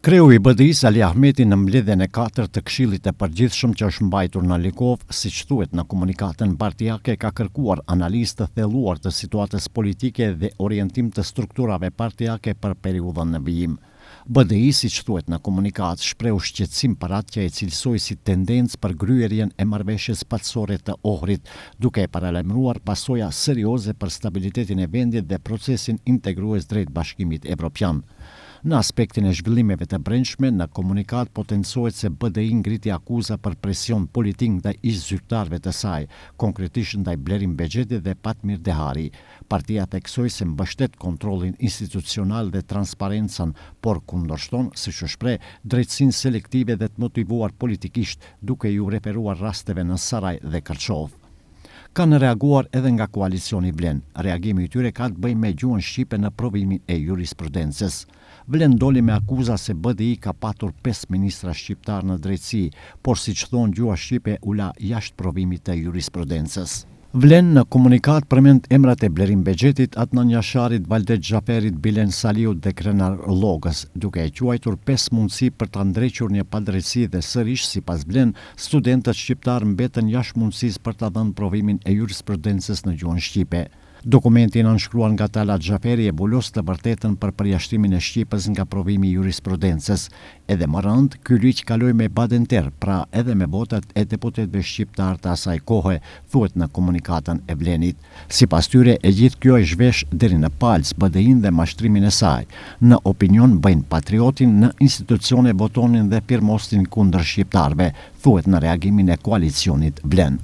Kreu i BDI-së, Ali Ahmeti në mbledhjen e katërt të Këshillit të Përgjithshëm që është mbajtur në Likovë, siç thuhet në komunikatën partiake, ka kërkuar analizë të thelluar të situatës politike dhe orientim të strukturave partiake për periudhën në vijim. BDI, siç thuhet në komunikatë, shprehu shqetësim për atë që e cilësoi si tendencë për gërryerjen e marrëveshjes paqësore të Ohrit, duke e paralajmëruar pasoja serioze për stabilitetin e vendit dhe procesin integrues drejt Bashkimit Evropian. Në aspektin e zhvillimeve të brendshme, në komunikatë potencohet se BDI ngriti akuza për presion politik ndaj ish-zyrtarëve të saj, konkretisht ndaj Blerim Bexhetit dhe Fatmir Dehari. Partia theksoi se mbështet kontrollin institucional dhe transparencën, por kundërshton, siç u shpreh, drejtësinë selektive dhe të motivuar politikisht, duke iu referuar rasteve në Saraj dhe Kërçovë. Kanë reaguar edhe nga koalicioni Vlen. Reagimi i tyre ka të bëjë me gjuhën shqipe në provimin e jurisprudencës. Vlen doli me akuza se BDI ka patur pesë ministra shqiptarë në drejtësi, por siç thonë gjuha shqipe u la jashtë provimit të jurisprudencës. Vlen në komunikatë përmend emrat e Blerim Bexhetit, Adnan Jasharit, Valdet Xhaferit, Bilen Saliut dhe Krenar Llogës, duke e quajtur pesë mundësi për ta ndrequr një padrejtësi dhe sërish, sipas Vlen, Studentët shqiptarë mbetën jashtë mundësisë për ta dhënë provimin e jurisprudencës në gjuhën shqipe. Dokumenti i nënshkruar nga Talat Xhaferi e vulos të vërtetën për përjashtimin e shqipes nga provimi i jurisprudencës. Edhe më rëndë, ky ligj kaloi me badenter, pra edhe me votat e deputetëve shqiptarë të asaj kohe, thuhet në komunikatën e Vlenit. Sipas tyre, e gjithë kjo e zhvesh deri në palcë BDI-në dhe mashtrimin e saj. Në opinion bëjnë patriotin, në institucione votonin dhe firmosnin kundër shqiptarëve, thuhet në reagimin e koalicionit Vlen.